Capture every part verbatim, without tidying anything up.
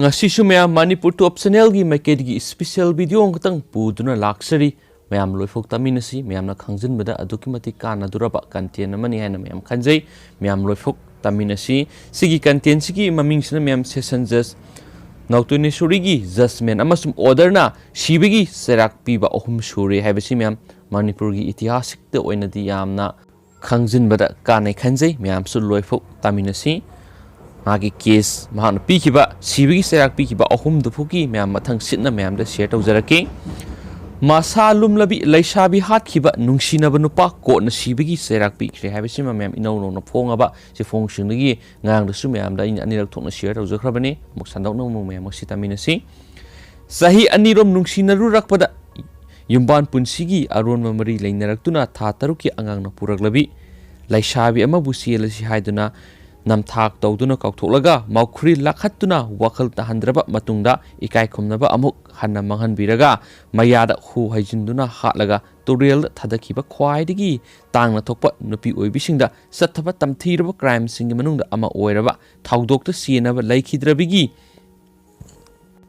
ꯉꯁꯤꯁꯨ ꯃꯌꯥꯝ ꯃꯅꯤꯄꯨꯔ ꯇꯣꯞ ꯆꯦꯅꯦꯜꯒꯤ ꯃꯥꯏꯀꯩꯗꯒꯤ ꯏꯁꯄꯤꯁꯦꯜ ꯚꯤꯗꯤꯑꯣ ꯑꯃꯈꯛꯇꯪ ꯄꯨꯗꯨꯅ ꯂꯥꯛꯆꯔꯤ꯫ ꯃꯌꯥꯝ ꯂꯣꯏꯐꯥꯎ ꯇꯥꯃꯤꯟꯅꯁꯤ꯫ ꯃꯌꯥꯝꯅ ꯈꯪꯖꯤꯟꯕꯗ ꯑꯗꯨꯛꯀꯤ ꯃꯇꯤꯛ ꯀꯥꯟꯅꯗꯣꯔꯕ ꯀꯟꯇꯦꯟ ꯑꯃꯅꯤ ꯍꯥꯏꯅ ꯃꯌꯥꯝ ꯈꯟꯖꯩ꯫ ꯃꯌꯥꯝ ꯂꯣꯏꯐꯥꯎ ꯇꯥꯃꯤꯟꯅꯁꯤ꯫ ꯁꯤꯒꯤ ꯀꯟꯇꯦꯟꯁꯤꯒꯤ ꯃꯃꯤꯡꯁꯤꯅ ꯃꯌꯥꯝ ꯁꯦꯁꯟ ꯖꯁ ꯅꯧꯇꯨꯅꯦꯁꯣꯔꯤꯒꯤ ꯖꯁꯃꯦꯟ ꯑꯃꯁꯨꯡ ꯑꯣꯔꯗꯔꯅ ꯁꯤꯕꯒꯤ ꯆꯩꯔꯥꯛ ꯄꯤꯕ ꯑꯍꯨꯝ ꯁꯨꯔꯦ ꯍꯥꯏꯕꯁꯤ ꯃꯌꯥꯝ ꯃꯅꯤꯄꯨꯔꯒꯤ ꯏꯇꯤꯍꯥꯁꯤꯛꯇ ꯑꯣꯏꯅꯗꯤ ꯌꯥꯝꯅ ꯈꯪꯖꯤꯟꯕꯗ ꯀꯥꯟꯅꯩ ꯈꯟꯖꯩ꯫ ꯃꯌꯥꯝꯁꯨ ꯂꯣꯏꯐꯥꯎ ꯇꯥꯃꯤꯟꯅꯁꯤ꯫ ꯃꯥꯒꯤ ꯀꯦꯁ, ꯃꯍꯥꯛꯅ ꯄꯤꯈꯤꯕ ꯁꯤꯕꯒꯤ ꯆꯩꯔꯥꯛ ꯄꯤꯈꯤꯕ ꯑꯍꯨꯝꯗꯨꯐꯥꯎꯒꯤ ꯃꯌꯥꯝ ꯃꯊꯪ ꯁꯤꯠꯅ ꯃꯌꯥꯝꯗ ꯁꯤꯌꯔ ꯇꯧꯖꯔꯛꯀꯦ꯫ ꯃꯁꯥ ꯂꯨꯝꯂꯕꯤ ꯂꯩꯁꯥꯕꯤ ꯍꯥꯠꯈꯤꯕ ꯅꯨꯡꯁꯤꯅꯕ ꯅꯨꯄꯥ ꯀꯣꯔꯠꯅ ꯁꯤꯕꯒꯤ ꯆꯩꯔꯥꯛ ꯄꯤꯈ꯭ꯔꯦ ꯍꯥꯏꯕꯁꯤꯃ ꯃꯌꯥꯝ ꯏꯅꯧ ꯅꯧꯅ ꯐꯣꯡꯉꯕ ꯆꯦꯐꯣꯡꯁꯤꯡꯗꯒꯤ ꯉꯔꯥꯡꯗꯁꯨ ꯃꯌꯥꯝꯗ ꯑꯩꯅ ꯑꯅꯤꯔꯛ ꯊꯣꯛꯅ ꯁꯤꯌꯔ ꯇꯧꯖꯈ꯭ꯔꯕꯅꯤ꯫ ꯑꯃꯨꯛ ꯁꯟꯗꯣꯛꯅ ꯑꯃꯨꯛ ꯃꯌꯥꯝ ꯑꯃꯁꯤ ꯇꯥꯃꯤꯟꯅꯁꯤ꯫ ꯆꯍꯤ ꯑꯅꯤꯔꯣꯝ ꯅꯨꯡꯁꯤꯅꯔꯨꯔꯛꯄꯗ ꯌꯨꯝꯕꯥꯟ ꯄꯨꯟꯁꯤꯒꯤ ꯑꯔꯣꯟꯕ ꯃꯔꯤ ꯂꯩꯅꯔꯛꯇꯨꯅ ꯊꯥ ꯇꯔꯨꯛꯀꯤ ꯑꯉꯥꯡꯅ ꯄꯨꯔꯛꯂꯕꯤ ꯂꯩꯁꯥꯕꯤ ꯑꯃꯕꯨ ꯆꯦꯜꯂꯁꯤ ꯍꯥꯏꯗꯨꯅ ꯅꯝꯊꯥꯛ ꯇꯧꯗꯨꯅ ꯀꯥꯎꯊꯣꯛꯂꯒ ꯃꯥꯎꯈ꯭ꯔꯤ ꯂꯥꯈꯠꯇꯨꯅ ꯋꯥꯈꯜ ꯇꯥꯍꯟꯗ꯭ꯔꯕ ꯃꯇꯨꯡꯗ ꯏꯀꯥꯏ ꯈꯨꯝꯅꯕ ꯑꯃꯨꯛ ꯍꯟꯅ ꯃꯥꯡꯍꯟꯕꯤꯔꯒ ꯃꯌꯥꯗ ꯍꯨ ꯍꯩꯖꯤꯟꯗꯨꯅ ꯍꯥꯠꯂꯒ ꯇꯨꯔꯦꯜꯗ ꯊꯥꯗꯈꯤꯕ ꯈ꯭ꯋꯥꯏꯗꯒꯤ ꯇꯥꯡꯅ ꯊꯣꯛꯄ ꯅꯨꯄꯤ ꯑꯣꯏꯕꯤꯁꯤꯡꯗ ꯆꯠꯊꯕ ꯇꯝꯊꯤꯔꯕ ꯀ꯭ꯔꯥꯏꯝꯁꯤꯡꯒꯤ ꯃꯅꯨꯡꯗ ꯑꯃ ꯑꯣꯏꯔꯕ ꯊꯧꯗꯣꯛꯇ ꯆꯦꯟꯅꯕ ꯂꯩꯈꯤꯗ꯭ꯔꯕꯤꯒꯤ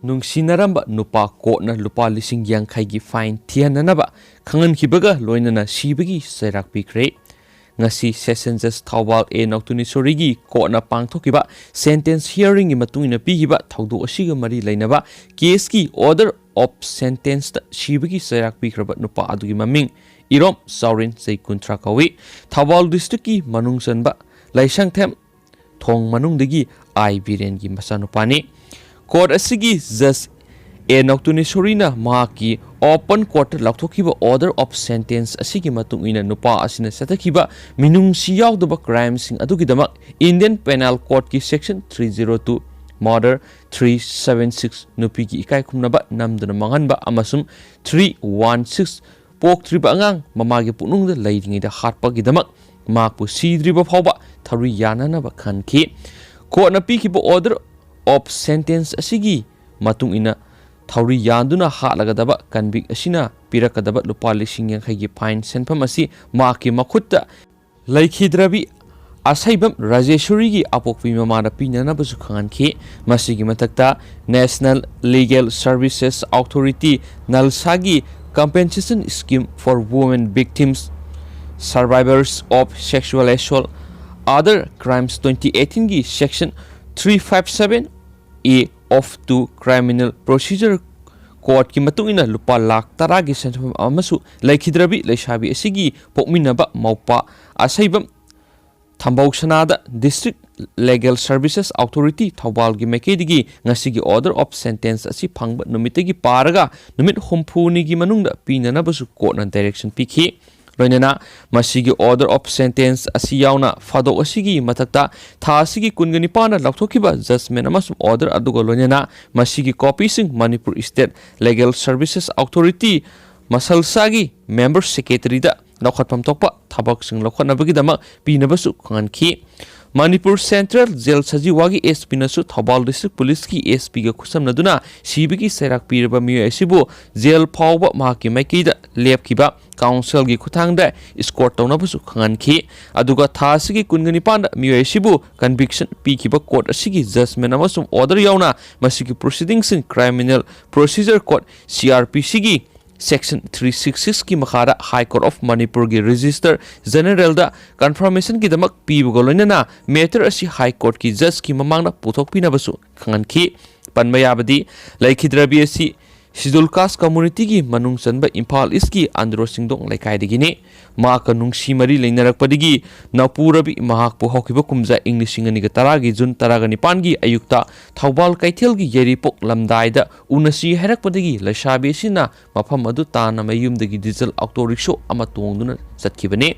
ꯅꯨꯡꯁꯤꯅꯔꯝꯕ ꯅꯨꯄꯥ ꯀꯣꯔꯠꯅ ꯂꯨꯄꯥ ꯂꯤꯁꯤꯡ ꯌꯥꯡꯈꯩꯒꯤ ꯐꯥꯏꯟ ꯊꯤꯍꯟꯅꯅꯕ ꯈꯪꯍꯟꯈꯤꯕꯒ ꯂꯣꯏꯅꯅ ꯁꯤꯕꯒꯤ ꯆꯩꯔꯥꯛ ꯄꯤꯈ꯭ꯔꯦ꯫ ꯉꯁꯤ ꯁꯦꯁꯟ ꯖꯁ ꯊꯧꯕꯥꯜ ꯑꯦ ꯅꯧꯇꯨꯅꯦꯁꯣꯔꯤꯒꯤ ꯀꯣꯔꯠꯅ ꯄꯥꯡꯊꯣꯛꯈꯤꯕ ꯁꯦꯟꯇꯦꯟꯁ ꯍꯤꯌꯥꯔꯤꯡꯒꯤ ꯃꯇꯨꯡ ꯏꯟꯅ ꯄꯤꯈꯤꯕ ꯊꯧꯗꯣꯛ ꯑꯁꯤꯒ ꯃꯔꯤ ꯂꯩꯅꯕ ꯀꯦꯁꯀꯤ ꯑꯣꯔꯗꯔ ꯑꯣꯐ ꯁꯦꯟꯇꯦꯟꯁꯇ ꯁꯤꯕꯒꯤ ꯆꯩꯔꯥꯛ ꯄꯤꯈ꯭ꯔꯕ ꯅꯨꯄꯥ ꯑꯗꯨꯒꯤ ꯃꯃꯤꯡ ꯏꯔꯣꯝ ꯆꯥꯎꯔꯦꯟ, ꯆꯍꯤ ꯀꯨꯟꯊ꯭ꯔꯥ ꯀꯧꯏ꯫ ꯊꯧꯕꯥꯜ ꯗꯤꯁꯇ꯭ꯔꯤꯛꯀꯤ ꯃꯅꯨꯡ ꯆꯟꯕ ꯂꯩꯁꯪꯊꯦꯝ ꯊꯣꯡ ꯃꯅꯨꯡꯗꯒꯤ ꯑꯥꯏ ꯕꯤꯔꯦꯟꯒꯤ ꯃꯆꯥꯅꯨꯄꯥꯅꯤ꯫ ꯀꯣꯔꯠ ꯑꯁꯤꯒꯤ ꯖꯁ ꯑꯦ ꯅꯧꯇꯨꯅꯦꯁꯣꯔꯤꯅ ꯃꯍꯥꯛꯀꯤ ꯑꯣꯄꯟ ꯀꯣꯔꯠꯇ ꯂꯥꯎꯊꯣꯛꯈꯤꯕ ꯑꯣꯔꯗꯔ ꯑꯣꯐ ꯁꯦꯟꯇꯦꯟꯁ ꯑꯁꯤꯒꯤ ꯃꯇꯨꯡ ꯏꯟꯅ ꯅꯨꯄꯥ ꯑꯁꯤꯅ ꯆꯠꯊꯈꯤꯕ ꯃꯤꯅꯨꯡꯁꯤ ꯌꯥꯎꯗꯕ ꯀ꯭ꯔꯥꯏꯝꯁꯤꯡ ꯑꯗꯨꯒꯤꯗꯃꯛ ꯏꯟꯗꯤꯌꯟ ꯄꯦꯅꯥꯜ ꯀꯣꯔꯠꯀꯤ section three zero two, murder, three seven six, ꯅꯨꯄꯤꯒꯤ ꯏꯀꯥꯏ ꯈꯨꯝꯅꯕ ꯅꯝꯗꯨꯅ ꯃꯥꯡꯍꯟꯕ, ꯑꯃꯁꯨꯡ ꯊ꯭ꯔꯤ ꯋꯥꯟ ꯁꯤꯛꯁ, ꯄꯣꯛꯇ꯭ꯔꯤꯕ ꯑꯉꯥꯡ ꯃꯃꯥꯒꯤ ꯄꯨꯛꯅꯨꯡꯗ ꯂꯩꯔꯤꯉꯩꯗ ꯍꯥꯠꯄꯒꯤꯗꯃꯛ ꯃꯍꯥꯛꯄꯨ ꯁꯤꯗ꯭ꯔꯤꯕ ꯐꯥꯎꯕ ꯊꯧꯔꯤ ꯌꯥꯅꯅꯕ ꯈꯟꯈꯤ꯫ ꯀꯣꯔꯠꯅ ꯄꯤꯈꯤꯕ ꯑꯣꯔꯗꯔ ꯑꯣꯐ ꯁꯦꯟꯇꯦꯟꯁ ꯑꯁꯤꯒꯤ ꯃꯇꯨꯡ ꯏꯟꯅ ꯊꯧꯔꯤ ꯌꯥꯟꯗꯨꯅ ꯍꯥꯠꯂꯒꯗꯕ ꯀꯟꯚꯤꯛ ꯑꯁꯤꯅ ꯄꯤꯔꯛꯀꯗꯕ ꯂꯨꯄꯥ ꯂꯤꯁꯤꯡ ꯌꯥꯡꯈꯩꯒꯤ ꯐꯥꯏꯟ ꯁꯦꯟꯐꯝ ꯑꯁꯤ ꯃꯍꯥꯛꯀꯤ ꯃꯈꯨꯠꯇ ꯂꯩꯈꯤꯗ꯭ꯔꯕꯤ ꯑꯁꯩꯕꯝ ꯔꯥꯖꯦꯁꯣꯔꯤꯒꯤ ꯑꯄꯣꯛꯄꯤ ꯃꯃꯥꯗ ꯄꯤꯅꯅꯕꯁꯨ ꯈꯪꯍꯟꯈꯤ꯫ ꯃꯁꯤꯒꯤ ꯃꯊꯛꯇ National Legal Services Authority, ꯅꯜꯁꯥꯒꯤ Compensation Scheme for Women Victims, Survivors of Sexual Assault, Other Crimes twenty eighteen ꯒꯤ Section three five seven A of two Criminal Procedure Codeꯀꯤ ꯃꯇꯨꯡ ꯏꯟꯅ ꯂꯨꯄꯥ ꯂꯥꯈ ꯇꯔꯥꯒꯤ ꯁꯦꯟꯐꯝ ꯑꯃꯁꯨ ꯂꯩꯈꯤꯗ꯭ꯔꯕꯤ ꯂꯩꯁꯥꯕꯤ ꯑꯁꯤꯒꯤ ꯄꯣꯛꯃꯤꯟꯅꯕ ꯃꯧꯄꯥ ꯑꯁꯩꯕꯝ ꯊꯝꯕꯧ ꯁꯅꯥꯗ District Legal Services Authority ꯊꯧꯕꯥꯜꯒꯤ ꯃꯥꯏꯀꯩꯗꯒꯤ ꯉꯁꯤꯒꯤ Order of Sentence ꯑꯁꯤ ꯐꯪꯕ ꯅꯨꯃꯤꯠꯇꯒꯤ ꯄꯥꯔꯒ ꯅꯨꯃꯤꯠ ꯍꯨꯝꯐꯨꯅꯤꯒꯤ ꯃꯅꯨꯡꯗ ꯄꯤꯅꯅꯕꯁꯨ ꯀꯣꯔꯠꯅ direction ꯄꯤꯈꯤ꯫ ꯂꯣꯏꯅꯅ ꯃꯁꯤꯒꯤ Order of Sentence ꯑꯁꯤ ꯌꯥꯎꯅ ꯐꯥꯗꯣꯛ ꯑꯁꯤꯒꯤ ꯃꯊꯛꯇ ꯊꯥ ꯑꯁꯤꯒꯤ ꯀꯨꯟꯒ ꯅꯤꯄꯥꯟꯗ ꯂꯥꯎꯊꯣꯛꯈꯤꯕ judgment ꯑꯃꯁꯨꯡ order ꯑꯗꯨꯒ ꯂꯣꯏꯅꯅ ꯃꯁꯤꯒꯤ copyꯁꯤꯡ Manipur State Legal Services Authority, ꯃꯁꯜꯁꯥꯒꯤ member secretaryꯗ ꯂꯧꯈꯠꯐꯝ ꯊꯣꯛꯄ ꯊꯕꯛꯁꯤꯡ ꯂꯧꯈꯠꯅꯕꯒꯤꯗꯃꯛ ꯄꯤꯅꯕꯁꯨ ꯈꯪꯍꯟꯈꯤ꯫ Manipur Central Jail ꯁꯖꯤꯋꯥꯒꯤ S Pꯅꯁꯨ Thoubal District Policeꯀꯤ S Pꯒ ꯈꯨꯠꯁꯝꯅꯗꯨꯅ ꯁꯤꯕꯒꯤ ꯆꯩꯔꯥꯛ ꯄꯤꯔꯕ ꯃꯤꯑꯣꯏ ꯑꯁꯤꯕꯨ jail ꯐꯥꯎꯕ ꯃꯍꯥꯛꯀꯤ ꯃꯥꯏꯀꯩꯗ ꯂꯦꯞꯈꯤꯕ councilꯒꯤ ꯈꯨꯠꯊꯥꯡꯗ escort ꯇꯧꯅꯕꯁꯨ ꯈꯪꯍꯟꯈꯤ꯫ ꯑꯗꯨꯒ ꯊꯥ ꯑꯁꯤꯒꯤ ꯀꯨꯟꯒ ꯅꯤꯄꯥꯟꯗ ꯃꯤꯑꯣꯏ ꯑꯁꯤꯕꯨ conviction ꯄꯤꯈꯤꯕ court ꯑꯁꯤꯒꯤ judgment ꯑꯃꯁꯨꯡ order ꯌꯥꯎꯅ ꯃꯁꯤꯒꯤ proceedingꯁꯤꯡ Criminal Procedure Code, CrPCꯒꯤ Section three six sixꯀꯤ ꯃꯈꯥꯗ High Court of Manipurꯒꯤ Registrar Generalꯗ confirmationꯒꯤꯗꯃꯛ ꯄꯤꯕꯒ ꯂꯣꯏꯅꯅ matter ꯑꯁꯤ High Courtꯀꯤ judgeꯀꯤ ꯃꯃꯥꯡꯗ ꯄꯨꯊꯣꯛꯄꯤꯅꯕꯁꯨ ꯈꯪꯍꯟꯈꯤ꯫ ꯄꯟꯕ ꯌꯥꯕꯗꯤ, ꯂꯩꯈꯤꯗ꯭ꯔꯕꯤ ꯑꯁꯤ Scheduled Caste Communityꯒꯤ ꯃꯅꯨꯡ ꯆꯟꯕ ꯏꯝꯐꯥꯜ Eastꯀꯤ ꯑꯟꯗ꯭ꯔꯣ ꯆꯤꯡꯗꯣꯡ ꯂꯩꯀꯥꯏꯗꯒꯤꯅꯤ꯫ ꯃꯍꯥꯛꯀ ꯅꯨꯡꯁꯤ ꯃꯔꯤ ꯂꯩꯅꯔꯛꯄꯗꯒꯤ ꯅꯥꯎꯄꯨ ꯔꯕꯤ ꯃꯍꯥꯛꯄꯨ ꯍꯧꯈꯤꯕ ꯀꯨꯝꯖꯥ ꯏꯪ ꯂꯤꯁꯤꯡ ꯑꯅꯤꯒ ꯇꯔꯥꯒꯤ June ꯇꯔꯥꯒ ꯅꯤꯄꯥꯟꯒꯤ ꯑꯌꯨꯛꯇ ꯊꯧꯕꯥꯜ ꯀꯩꯊꯦꯜꯒꯤ ꯌꯥꯏꯔꯤꯄꯣꯛ ꯂꯝꯗꯥꯏꯗ ꯎꯅꯁꯤ ꯍꯥꯏꯔꯛꯄꯗꯒꯤ ꯂꯩꯁꯥꯕꯤ ꯑꯁꯤꯅ ꯃꯐꯝ ꯑꯗꯨ ꯇꯥꯟꯅ ꯃꯌꯨꯝꯗꯒꯤ diesel auto rickshaw ꯑꯃ ꯇꯣꯡꯗꯨꯅ ꯆꯠꯈꯤꯕꯅꯤ꯫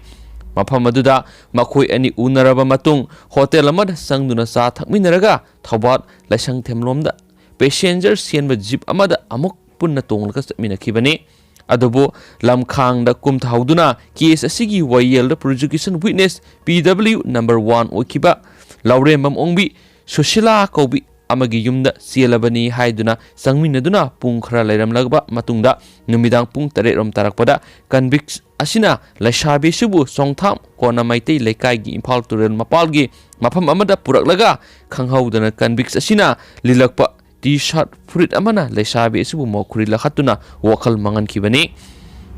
ꯃꯐꯝ ꯑꯗꯨꯗ ꯃꯈꯣꯏ ꯑꯅꯤ ꯎꯅꯔꯕ ꯃꯇꯨꯡ, hotel ꯑꯃꯗ ꯆꯪꯗꯨꯅ ꯆꯥ ꯊꯛꯃꯤꯟꯅꯔꯒ ꯊꯧꯕꯥꯜ ꯂꯥꯏꯁꯪꯊꯦꯝꯂꯣꯝꯗ passenger ꯆꯦꯟꯕ jeep ꯑꯃꯗ ꯑꯃꯨꯛ ꯄꯨꯟꯅ ꯇꯣꯡꯂꯒ ꯆꯠꯃꯤꯟꯅꯈꯤꯕꯅꯤ꯫ ꯑꯗꯨꯕꯨ ꯂꯝꯈꯥꯡꯗ ꯀꯨꯝꯊꯍꯧꯗꯨꯅ case ꯑꯁꯤꯒꯤ ꯋꯥꯌꯦꯜꯗ prosecution witness P W number one ꯑꯣꯏꯈꯤꯕ ꯂꯧꯔꯦꯝꯕꯝ ꯑꯣꯡꯕꯤ ꯁꯨꯁꯤꯂꯥ ꯀꯧꯕꯤ ꯑꯃꯒꯤ ꯌꯨꯝꯗ ꯆꯦꯜꯂꯕꯅꯤ ꯍꯥꯏꯗꯨꯅ ꯆꯪꯃꯤꯟꯅꯗꯨꯅ ꯄꯨꯡ ꯈꯔ ꯂꯩꯔꯝꯂꯕ ꯃꯇꯨꯡꯗ ꯅꯨꯃꯤꯗꯥꯡ ꯄꯨꯡ ꯇꯔꯦꯠ ꯔꯣꯝ ꯇꯥꯔꯛꯄꯗ ꯀꯟꯚꯤꯛꯁ ꯑꯁꯤꯅ ꯂꯩꯁꯥꯕꯤ ꯑꯁꯤꯕꯨ ꯆꯣꯡꯊꯥꯝ ꯀꯣꯟꯅ ꯃꯩꯇꯩ ꯂꯩꯀꯥꯏꯒꯤ ꯏꯝꯐꯥꯜ ꯇꯨꯔꯦꯜ ꯃꯄꯥꯜꯒꯤ ꯃꯐꯝ ꯑꯃꯗ ꯄꯨꯔꯛꯂꯒ ꯈꯪꯍꯧꯗꯅ ꯀꯟꯚꯤꯛꯁ ꯑꯁꯤꯅ ꯂꯤꯜꯂꯛꯄ ꯇꯤ ꯁꯥꯔꯠ ꯐꯨꯔꯤꯠ ꯑꯃꯅ ꯂꯩꯁꯥꯕꯤ ꯑꯁꯤꯕꯨ ꯃꯈꯨꯔꯤ ꯂꯥꯈꯠꯇꯨꯅ ꯋꯥꯈꯜ ꯃꯥꯡꯍꯟꯈꯤꯕꯅꯤ꯫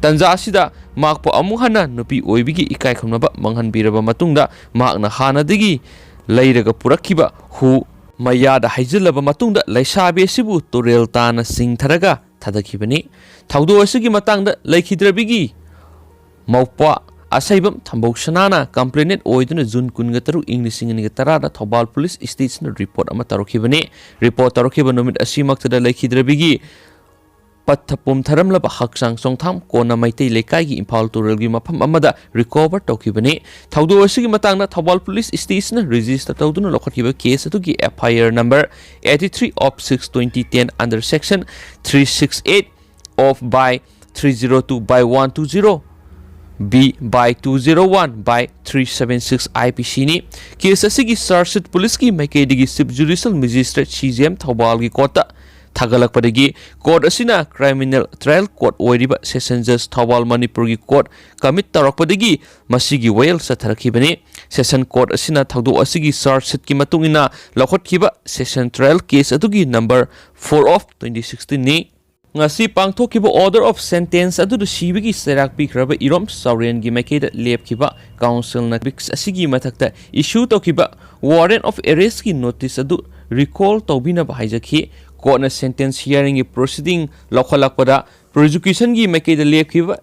ꯇꯟꯖꯥ ꯑꯁꯤꯗ ꯃꯍꯥꯛꯄꯨ ꯑꯃꯨꯛ ꯍꯟꯅ ꯅꯨꯄꯤ ꯑꯣꯏꯕꯤꯒꯤ ꯏꯀꯥꯏ ꯈꯨꯝꯅꯕ ꯃꯥꯡꯍꯟꯕꯤꯔꯕ ꯃꯇꯨꯡꯗ ꯃꯍꯥꯛꯅ ꯍꯥꯟꯅꯗꯒꯤ ꯂꯩꯔꯒ ꯄꯨꯔꯛꯈꯤꯕ ꯍꯨ ꯃꯌꯥꯗ ꯍꯩꯖꯤꯜꯂꯕ ꯃꯇꯨꯡꯗ ꯂꯩꯁꯥꯕꯤ ꯑꯁꯤꯕꯨ ꯇꯨꯔꯦꯜ ꯇꯥꯅ ꯆꯤꯡꯊꯔꯒ ꯊꯥꯗꯈꯤꯕꯅꯤ꯫ ꯊꯧꯗꯣꯛ ꯑꯁꯤꯒꯤ ꯃꯇꯥꯡꯗ ꯂꯩꯈꯤꯗ꯭ꯔꯕꯤꯒꯤ ꯃꯧꯄ꯭ꯋꯥ ꯑꯁꯩꯕꯝ ꯊꯝꯕꯧ ꯁꯅꯥꯅ ꯀꯝꯄ꯭ꯂꯦꯅꯦꯟ ꯑꯣꯏꯗꯨꯅ ꯖꯨꯟ ꯀꯨꯟꯒ ꯇꯔꯨꯛ, ꯏꯪ ꯂꯤꯁꯤꯡ ꯑꯅꯤꯒ ꯇꯔꯥꯗ ꯊꯧꯕꯥꯜ ꯄꯨꯂꯤꯁ ꯁ꯭ꯇꯦꯁꯟꯗ ꯔꯤꯄꯣꯔꯠ ꯑꯃ ꯇꯧꯔꯛꯈꯤꯕꯅꯤ꯫ ꯔꯤꯄꯣꯔꯠ ꯇꯧꯔꯛꯈꯤꯕ ꯅꯨꯃꯤꯠ ꯑꯁꯤꯃꯛꯇꯗ ꯂꯩꯈꯤꯗ꯭ꯔꯕꯤꯒꯤ ꯄꯠꯊ ꯄꯨꯝꯊꯔꯝꯂꯕ ꯍꯛꯆꯥꯡ ꯆꯣꯡꯊꯥꯝ ꯀꯣꯟꯅ ꯃꯩꯇꯩ ꯂꯩꯀꯥꯏꯒꯤ ꯏꯝꯐꯥꯜ ꯇꯨꯔꯦꯜꯒꯤ ꯃꯐꯝ ꯑꯃꯗ ꯔꯤꯀꯣꯚꯔ ꯇꯧꯈꯤꯕꯅꯤ꯫ ꯊꯧꯗꯣꯛ ꯑꯁꯤꯒꯤ ꯃꯇꯥꯡꯗ ꯊꯧꯕꯥꯜ ꯄꯨꯂꯤꯁ ꯁ꯭ꯇꯦꯁꯟꯅ ꯔꯦꯖꯤꯁꯇꯔ ꯇꯧꯗꯨꯅ ꯂꯧꯈꯠꯈꯤꯕ ꯀꯦꯁ ꯑꯗꯨꯒꯤ F I R number eighty three of six twenty ten under section three six eight of by three zero two by one two zero B by two zero one by three seven six I P C ꯅꯤ꯫ Case ꯑꯁꯤꯒꯤ charge sheet ꯄꯨꯂꯤꯁꯀꯤ ꯃꯥꯏꯀꯩꯗꯒꯤ chief judicial magistrate C G M ꯊꯧꯕꯥꯜꯒꯤ ꯀꯣꯔꯠꯇ ꯊꯥꯒꯠꯂꯛꯄꯗꯒꯤ court ꯑꯁꯤꯅ criminal trial court ꯑꯣꯏꯔꯤꯕ session ꯖꯖ ꯊꯧꯕꯥꯜ ꯃꯅꯤꯄꯨꯔꯒꯤ ꯀꯣꯔꯠ ꯀꯃꯤꯠ ꯇꯧꯔꯛꯄꯗꯒꯤ ꯃꯁꯤꯒꯤ ꯋꯥꯌꯦꯜ ꯆꯠꯊꯔꯛꯈꯤꯕꯅꯤ꯫ ꯁꯦꯁꯟ ꯀꯣꯔꯠ ꯑꯁꯤꯅ ꯊꯧꯗꯣꯛ ꯑꯁꯤꯒꯤ ꯆꯥꯔꯖ ꯁꯤꯠꯀꯤ ꯃꯇꯨꯡ ꯏꯟꯅ ꯂꯧꯈꯠꯈꯤꯕ ꯁꯦꯁꯟ ꯇ꯭ꯔꯥꯌꯦꯜ ꯀꯦꯁ ꯑꯗꯨꯒꯤ number four of twenty sixteen ꯅꯤ꯫ ꯉꯁꯤ ꯄꯥꯡꯊꯣꯛꯈꯤꯕ order of sentence ꯑꯗꯨꯗ ꯁꯤꯕꯒꯤ ꯆꯩꯔꯥꯛ ꯄꯤꯈ꯭ꯔꯕ ꯏꯔꯣꯝ ꯆꯥꯎꯔꯦꯟꯒꯤ ꯃꯥꯏꯀꯩꯗ ꯂꯦꯞꯈꯤꯕ ꯀꯥꯎꯟꯁꯤꯜꯅ ꯀꯟꯚꯤꯛꯁ ꯑꯁꯤꯒꯤ ꯃꯊꯛꯇ ꯏꯁꯨ ꯇꯧꯈꯤꯕ warrant of arrest ꯀꯤ ꯅꯣꯇꯤꯁ ꯑꯗꯨ ꯔꯤꯀꯣꯜ ꯇꯧꯕꯤꯅꯕ ꯍꯥꯏꯖꯈꯤ꯫ ꯀꯣꯔꯠꯅ ꯁꯦꯟꯇꯦꯟꯁ ꯍꯤꯌꯥꯔꯤꯡꯒꯤ ꯄ꯭ꯔꯣꯁꯤꯗꯤꯡ ꯂꯧꯈꯠꯂꯛꯄꯗ ꯄ꯭ꯔꯣꯁꯤꯀ꯭ꯌꯨꯁꯟꯒꯤ ꯃꯥꯏꯀꯩꯗ ꯂꯦꯞꯈꯤꯕ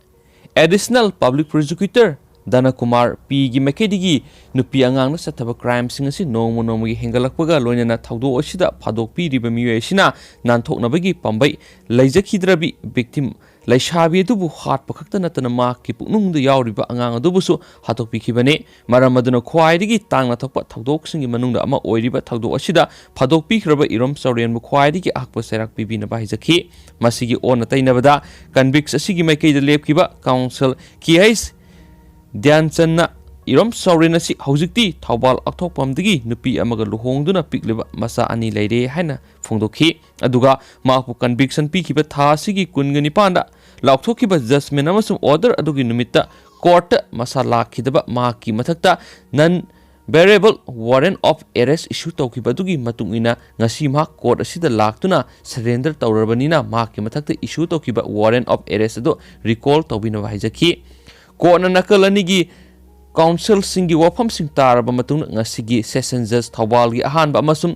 ꯑꯦꯗꯤꯁꯅꯦꯜ ꯄꯕ꯭ꯂꯤꯛ ꯄ꯭ꯔꯣꯁꯤꯀ꯭ꯌꯨꯇꯔ ꯗꯅꯀꯨꯃꯥꯔ ꯄꯤꯒꯤ ꯃꯥꯏꯀꯩꯗꯒꯤ ꯅꯨꯄꯤ ꯑꯉꯥꯡꯅ ꯆꯠꯊꯕ ꯀ꯭ꯔꯥꯏꯝꯁꯤꯡ ꯑꯁꯤ ꯅꯣꯡꯃ ꯅꯣꯡꯃꯒꯤ ꯍꯦꯟꯒꯠꯂꯛꯄꯒ ꯂꯣꯏꯅꯅ ꯊꯧꯗꯣꯛ ꯑꯁꯤꯗ ꯐꯥꯗꯣꯛꯄꯤꯔꯤꯕ ꯃꯤꯑꯣꯏ ꯑꯁꯤꯅ ꯅꯥꯟꯊꯣꯛꯅꯕꯒꯤ ꯄꯥꯝꯕꯩ ꯂꯩꯖꯈꯤꯗ꯭ꯔꯕꯤ ꯚꯤꯛꯇꯤꯝ ꯂꯩꯁꯥꯕꯤ ꯑꯗꯨꯕꯨ ꯍꯥꯠꯄ ꯈꯛꯇ ꯅꯠꯇꯅ ꯃꯍꯥꯛꯀꯤ ꯄꯨꯛꯅꯨꯡꯗ ꯌꯥꯎꯔꯤꯕ ꯑꯉꯥꯡ ꯑꯗꯨꯕꯨꯁꯨ ꯍꯥꯠꯇꯣꯛꯄꯤꯈꯤꯕꯅꯤ꯫ ꯃꯔꯝ ꯑꯗꯨꯅ ꯈ꯭ꯋꯥꯏꯗꯒꯤ ꯇꯥꯡꯅ ꯊꯣꯛꯄ ꯊꯧꯗꯣꯛꯁꯤꯡꯒꯤ ꯃꯅꯨꯡꯗ ꯑꯃ ꯑꯣꯏꯔꯤꯕ ꯊꯧꯗꯣꯛ ꯑꯁꯤꯗ ꯐꯥꯗꯣꯛꯄꯤꯈ꯭ꯔꯕ ꯏꯔꯣꯝ ꯆꯥꯎꯔꯦꯟꯕꯨ ꯈ꯭ꯋꯥꯏꯗꯒꯤ ꯑꯍꯛꯄ ꯆꯩꯔꯥꯛ ꯄꯤꯕꯤꯅꯕ ꯍꯥꯏꯖꯈꯤ꯫ ꯃꯁꯤꯒꯤ ꯑꯣꯟꯅ ꯇꯩꯅꯕꯗ ꯀꯟꯚꯤꯛꯁ ꯑꯁꯤꯒꯤ ꯃꯥꯏꯀꯩꯗ ꯂꯦꯞꯈꯤꯕ ꯀꯥꯎꯟꯁꯤꯜ ꯀꯦ ꯑꯩꯆ ꯙ꯭ꯌꯥꯟꯆꯟꯅ ꯏꯔꯣꯝ ꯁꯣꯔꯦꯟ ꯑꯁꯤ ꯍꯧꯖꯤꯛꯇꯤ ꯊꯧꯕꯥꯜ ꯑꯊꯣꯛꯄꯝꯗꯒꯤ ꯅꯨꯄꯤ ꯑꯃꯒ ꯂꯨꯍꯣꯡꯗꯨꯅ ꯄꯤꯛꯂꯤꯕ ꯃꯆꯥ ꯑꯅꯤ ꯂꯩꯔꯦ ꯍꯥꯏꯅ ꯐꯣꯡꯗꯣꯛꯈꯤ꯫ ꯑꯗꯨꯒ ꯃꯍꯥꯛꯄꯨ ꯀꯟꯚꯤꯛꯁꯟ ꯄꯤꯈꯤꯕ ꯊꯥ ꯑꯁꯤꯒꯤ ꯀꯨꯟꯒ ꯅꯤꯄꯥꯟꯗ ꯂꯥꯎꯊꯣꯛꯈꯤꯕ ꯖꯖꯃꯦꯟ ꯑꯃꯁꯨꯡ ꯑꯣꯔꯗꯔ ꯑꯗꯨꯒꯤ ꯅꯨꯃꯤꯠꯇ ꯀꯣꯔꯠꯇ ꯃꯁꯥ ꯂꯥꯛꯈꯤꯗꯕ ꯃꯍꯥꯛꯀꯤ ꯃꯊꯛꯇ ꯅꯟ ꯕꯦꯔꯦꯕꯜ ꯋꯥꯔꯦꯟ ꯑꯣꯐ ꯑꯦꯔꯦꯁ ꯏꯁꯨ ꯇꯧꯈꯤꯕ ꯑꯗꯨꯒꯤ ꯃꯇꯨꯡ ꯏꯟꯅ ꯉꯁꯤ ꯃꯍꯥꯛ ꯀꯣꯔꯠ ꯑꯁꯤꯗ ꯂꯥꯛꯇꯨꯅ ꯁꯔꯦꯟꯗꯔ ꯇꯧꯔꯕꯅꯤꯅ ꯃꯍꯥꯛꯀꯤ ꯃꯊꯛꯇ ꯏꯁꯨ ꯇꯧꯈꯤꯕ ꯋꯥꯔꯦꯟ ꯑꯣꯐ ꯑꯦꯔꯦꯁ ꯑꯗꯨ ꯔꯤꯀꯣꯜ ꯇꯧꯕꯤꯅꯕ ꯍꯥꯏꯖꯈꯤ꯫ ꯀꯣꯔꯠꯅ ꯅꯥꯀꯜ ꯑꯅꯤꯒꯤ ꯀꯥꯎꯟꯁꯤꯜꯁꯤꯡꯒꯤ ꯋꯥꯐꯝꯁꯤꯡ ꯇꯥꯔꯕ ꯃꯇꯨꯡꯗ ꯉꯁꯤꯒꯤ ꯁꯦꯁꯟ ꯖꯖ ꯊꯧꯕꯥꯜꯒꯤ ꯑꯍꯥꯟꯕ ꯑꯃꯁꯨꯡ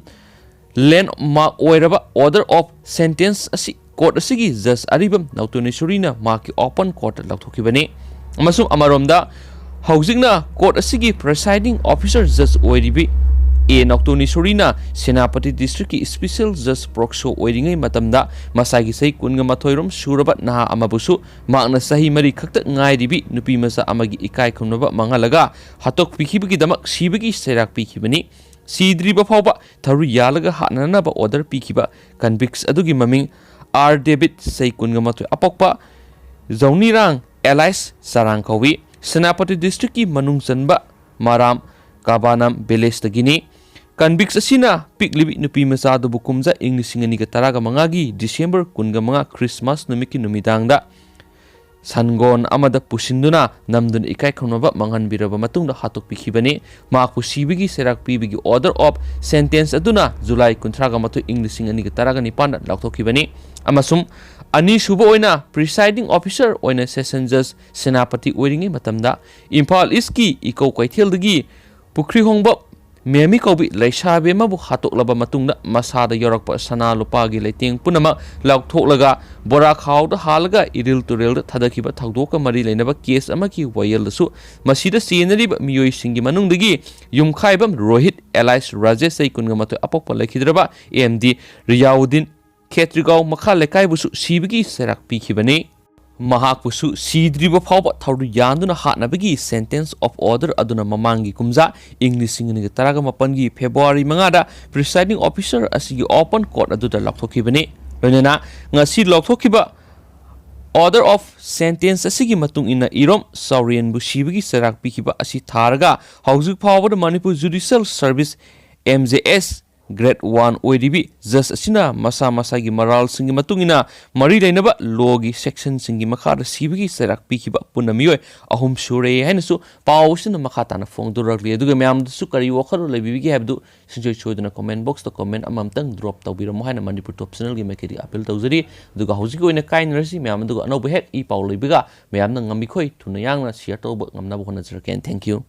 ꯂꯦꯟꯗꯃꯥꯔꯛ ꯑꯣꯏꯔꯕ ꯑꯣꯔꯗꯔ ꯑꯣꯐ ꯁꯦꯟꯇꯦꯟꯁ ꯑꯁꯤ ꯀꯣꯔꯠ ꯑꯁꯤꯒꯤ ꯖꯖ ꯑꯔꯤꯕꯝ ꯅꯧꯇꯣꯅꯤꯁꯣꯔꯤꯅ ꯃꯍꯥꯛꯀꯤ ꯑꯣꯄꯟ ꯀꯣꯔꯠꯇ ꯂꯧꯊꯣꯛꯈꯤꯕꯅꯤ꯫ ꯑꯃꯁꯨꯡ ꯑꯃꯔꯣꯝꯗ ꯍꯧꯖꯤꯛꯅ ꯀꯣꯔꯠ ꯑꯁꯤꯒꯤ ꯄ꯭ꯔꯤꯁꯥꯏꯗꯤꯡ ꯑꯣꯐꯤꯁꯔ ꯖꯖ ꯑꯣꯏꯔꯤꯕꯤ ꯑꯦ ꯅꯧꯇꯣꯅꯤꯁꯣꯔꯤꯅ ꯁꯦꯅꯥꯄꯇꯤ ꯗꯤꯁꯇ꯭ꯔꯤꯛꯀꯤ ꯏꯁꯄꯤꯁꯦꯜ ꯖꯖ ꯄ꯭ꯔꯣꯛꯁꯣ ꯑꯣꯏꯔꯤꯉꯩ ꯃꯇꯝꯗ ꯃꯁꯥꯒꯤ ꯆꯍꯤ ꯀꯨꯟꯒ ꯃꯥꯊꯣꯏ ꯔꯣꯝ ꯁꯨꯔꯕ ꯅꯍꯥ ꯑꯃꯕꯨꯁꯨ ꯃꯍꯥꯛꯅ ꯆꯍꯤ ꯃꯔꯤ ꯈꯛꯇ ꯉꯥꯏꯔꯤꯕꯤ ꯅꯨꯄꯤ ꯃꯆꯥ ꯑꯃꯒꯤ ꯏꯀꯥꯏ ꯈꯨꯝꯅꯕ ꯃꯥꯡꯍꯜꯂꯒ ꯍꯥꯠꯇꯣꯛꯄꯤꯈꯤꯕꯒꯤꯗꯃꯛ ꯁꯤꯕꯒꯤ ꯆꯩꯔꯥꯛ ꯄꯤꯈꯤꯕꯅꯤ꯫ ꯁꯤꯗ꯭ꯔꯤꯕ ꯐꯥꯎꯕ ꯊꯧꯔꯤ ꯌꯥꯜꯂꯒ ꯍꯥꯠꯅꯅꯕ ꯑꯣꯔꯗꯔ ꯄꯤꯈꯤꯕ ꯀꯟꯚꯤꯛꯁ ꯑꯗꯨꯒꯤ ꯃꯃꯤꯡ ꯑꯥꯔ ꯗꯦꯕꯤꯠ, ꯆꯍꯤ ꯀꯨꯟꯒ ꯃꯥꯊꯣꯏ, ꯑꯄꯣꯛꯄ ꯖꯧꯅꯤꯔꯥꯡ ꯑꯦꯂꯥꯏꯁ ꯆꯔꯥꯡ ꯀꯧꯏ꯫ ꯁꯦꯅꯥꯄꯇꯤ ꯗꯤꯁꯇ꯭ꯔꯤꯛꯀꯤ ꯃꯅꯨꯡ ꯆꯟꯕ ꯃꯔꯥꯝ ꯀꯥꯕꯥꯅꯥꯝ ꯚꯤꯂꯦꯖꯇꯒꯤꯅꯤ꯫ ꯀꯟꯚꯤꯛꯁ ꯑꯁꯤꯅ ꯄꯤꯛꯂꯤꯕꯤ ꯅꯨꯄꯤ ꯃꯆꯥ ꯑꯗꯨꯕꯨ ꯀꯨꯝꯖꯥ ꯏꯪ ꯂꯤꯁꯤꯡ ꯑꯅꯤꯒ ꯇꯔꯥꯒ ꯃꯉꯥꯒꯤ ꯗꯤꯁꯦꯝꯕꯔ ꯀꯨꯟꯒ ꯃꯉꯥ ꯈ꯭ꯔꯤꯁꯃꯥꯁ ꯅꯨꯃꯤꯠꯀꯤ ꯅꯨꯃꯤꯗꯥꯡꯗ ꯁꯟꯒꯣꯟ ꯑꯃꯗ ꯄꯨꯁꯤꯟꯗꯨꯅ ꯅꯝꯗꯨꯅ ꯏꯀꯥꯏ ꯈꯨꯝꯅꯕ ꯃꯥꯡꯍꯟꯕꯤꯔꯕ ꯃꯇꯨꯡꯗ ꯍꯥꯠꯇꯣꯛꯄꯤꯈꯤꯕꯅꯤ꯫ ꯃꯍꯥꯛꯄꯨ ꯁꯤꯕꯒꯤ ꯆꯩꯔꯥꯛ ꯄꯤꯕꯒꯤ ꯑꯣꯔꯗꯔ ꯑꯣꯐ ꯁꯦꯟꯇꯦꯟꯁ ꯑꯗꯨꯅ ꯖꯨꯂꯥꯏ ꯀꯨꯟꯊ꯭ꯔꯥꯒ ꯃꯥꯊꯣꯏ ꯏꯪ ꯂꯤꯁꯤꯡ ꯑꯅꯤꯒ ꯇꯔꯥꯒ ꯅꯤꯄꯥꯟꯗ ꯂꯥꯎꯊꯣꯛꯈꯤꯕꯅꯤ꯫ ꯑꯃꯁꯨꯡ ꯑꯅꯤꯁꯨꯕ ꯑꯣꯏꯅ ꯄ꯭ꯔꯤꯁꯥꯏꯗꯤꯡ ꯑꯣꯐꯤꯁꯔ ꯑꯣꯏꯅ ꯁꯦꯁꯟ ꯖꯖ ꯁꯦꯅꯥꯄꯇꯤ ꯑꯣꯏꯔꯤꯉꯩ ꯃꯇꯝꯗ ꯏꯝꯐꯥꯜ ꯏꯁꯀꯤ ꯏꯀꯧ ꯀꯩꯊꯦꯜꯗꯒꯤ ꯄꯨꯈ꯭ꯔꯤꯍꯣꯡꯕ ꯃꯦꯃꯤ ꯀꯧꯕꯤ ꯂꯩꯁꯥꯕꯤ ꯑꯃꯕꯨ ꯍꯥꯠꯇꯣꯛꯂꯕ ꯃꯇꯨꯡꯗ ꯃꯁꯥꯗ ꯌꯥꯎꯔꯛꯄ ꯁꯅꯥ ꯂꯨꯄꯥꯒꯤ ꯂꯩꯇꯦꯡ ꯄꯨꯝꯅꯃꯛ ꯂꯧꯊꯣꯛꯂꯒ ꯕꯣꯔꯥ ꯈꯥꯎꯗ ꯍꯥꯜꯂꯒ ꯏꯔꯤꯜ ꯇꯨꯔꯦꯜꯗ ꯊꯥꯗꯈꯤꯕ ꯊꯧꯗꯣꯛꯀ ꯃꯔꯤ ꯂꯩꯅꯕ ꯀꯦꯁ ꯑꯃꯒꯤ ꯋꯥꯌꯦꯜꯗꯁꯨ ꯃꯁꯤꯗ ꯆꯦꯟꯅꯔꯤꯕ ꯃꯤꯑꯣꯏꯁꯤꯡꯒꯤ ꯃꯅꯨꯡꯗꯒꯤ ꯌꯨꯝꯈꯥꯏꯕꯝ ꯔꯣꯍꯤꯠ ꯑꯦꯂꯥꯏꯁ ꯔꯥꯖꯦꯁ, ꯆꯍꯤ ꯀꯨꯟꯒ ꯃꯥꯊꯣꯏ, ꯑꯄꯣꯛꯄ ꯂꯩꯈꯤꯗ꯭ꯔꯕ ꯑꯦꯝ ꯗꯤ ꯔꯤꯌꯥꯎꯗꯤꯟ ꯈꯦꯇ꯭ꯔꯤꯒꯥꯎ ꯃꯈꯥ ꯂꯩꯀꯥꯏꯕꯨꯁꯨ ꯁꯤꯕꯒꯤ ꯆꯩꯔꯥꯛ ꯄꯤꯈꯤꯕꯅꯤ꯫ ꯃꯍꯥꯛꯄꯨꯁꯨ ꯁꯤꯗ꯭ꯔꯤꯕ ꯐꯥꯎꯕ ꯊꯧꯔꯤ ꯌꯥꯟꯗꯨꯅ ꯍꯥꯠꯅꯕꯒꯤ ꯁꯦꯟꯇꯦꯟꯁ ꯑꯣꯐ ꯑꯣꯔꯗꯔ ꯑꯗꯨꯅ ꯃꯃꯥꯡꯒꯤ ꯀꯨꯝꯖꯥ ꯏꯪ ꯂꯤꯁꯤꯡ ꯑꯅꯤꯒ ꯇꯔꯥꯒ ꯃꯥꯄꯟꯒꯤ ꯐꯦꯕ꯭ꯔꯨꯋꯥꯔꯤ ꯃꯉꯥꯗ ꯄ꯭ꯔꯤꯁꯥꯏꯗꯤꯡ ꯑꯣꯐꯤꯁꯔ ꯑꯁꯤꯒꯤ ꯑꯣꯄꯟ ꯀꯣꯔꯠ ꯑꯗꯨꯗ ꯂꯥꯎꯊꯣꯛꯈꯤꯕꯅꯤ꯫ ꯂꯣꯏꯅꯅ ꯉꯁꯤ ꯂꯥꯎꯊꯣꯛꯈꯤꯕ order of sentence ꯑꯁꯤꯒꯤ ꯃꯇꯨꯡ ꯏꯟꯅ ꯏꯔꯣꯝ ꯆꯥꯎꯔꯦꯟꯕꯨ ꯁꯤꯕꯒꯤ ꯆꯩꯔꯥꯛ ꯄꯤꯈꯤꯕ ꯑꯁꯤ ꯊꯥꯔꯒ ꯍꯧꯖꯤꯛ ꯐꯥꯎꯕꯗ Manipur Judicial Service, M J S, Grade one ꯑꯣꯏꯔꯤꯕꯤ ꯖꯖ ꯑꯁꯤꯅ ꯃꯁꯥ ꯃꯁꯥꯒꯤ ꯃꯔꯥꯜꯁꯤꯡꯒꯤ ꯃꯇꯨꯡ ꯏꯟꯅ ꯃꯔꯤ ꯂꯩꯅꯕ ꯂꯣꯒꯤ ꯁꯦꯛꯁꯟꯁꯤꯡꯒꯤ ꯃꯈꯥꯗ ꯁꯤꯕꯒꯤ ꯆꯩꯔꯥꯛ ꯄꯤꯈꯤꯕ ꯄꯨꯟꯅ ꯃꯤꯑꯣꯏ ꯑꯍꯨꯝ ꯁꯨꯔꯦ ꯍꯥꯏꯅꯁꯨ ꯄꯥꯎ ꯑꯁꯤꯅ ꯃꯈꯥ ꯇꯥꯅ ꯐꯣꯡꯗꯣꯔꯛꯂꯤ꯫ ꯑꯗꯨꯒ ꯃꯌꯥꯝꯗꯁꯨ ꯀꯔꯤ ꯋꯥꯈꯜꯂꯣꯟ ꯂꯩꯕꯤꯕꯒꯦ ꯍꯥꯏꯕꯗꯨ ꯁꯨꯡꯁꯣꯏ ꯁꯣꯏꯗꯅ comment boxꯇ comment ꯑꯃꯃꯝꯇꯪ drop ꯇꯧꯕꯤꯔꯝꯃꯣ ꯍꯥꯏꯅ ꯃꯅꯤꯄꯨꯔ Top Channelꯒꯤ ꯃꯥꯏꯀꯩꯗꯒꯤ appeal ꯇꯧꯖꯔꯤ꯫ ꯑꯗꯨꯒ ꯍꯧꯖꯤꯛꯀꯤ ꯑꯣꯏꯅ ꯀꯥꯏꯅꯔꯁꯤ ꯃꯌꯥꯝ, ꯑꯗꯨꯒ ꯑꯅꯧꯕ ꯍꯦꯛ ꯏ ꯄꯥꯎ ꯂꯩꯕꯒ ꯃꯌꯥꯝꯅ ꯉꯝꯃꯤꯈꯣꯏ ꯊꯨꯅ ꯌꯥꯡꯅ share ꯇꯧꯕ ꯉꯝꯅꯕ ꯍꯣꯠꯅꯖꯔꯛꯀꯦ꯫ And thank you꯫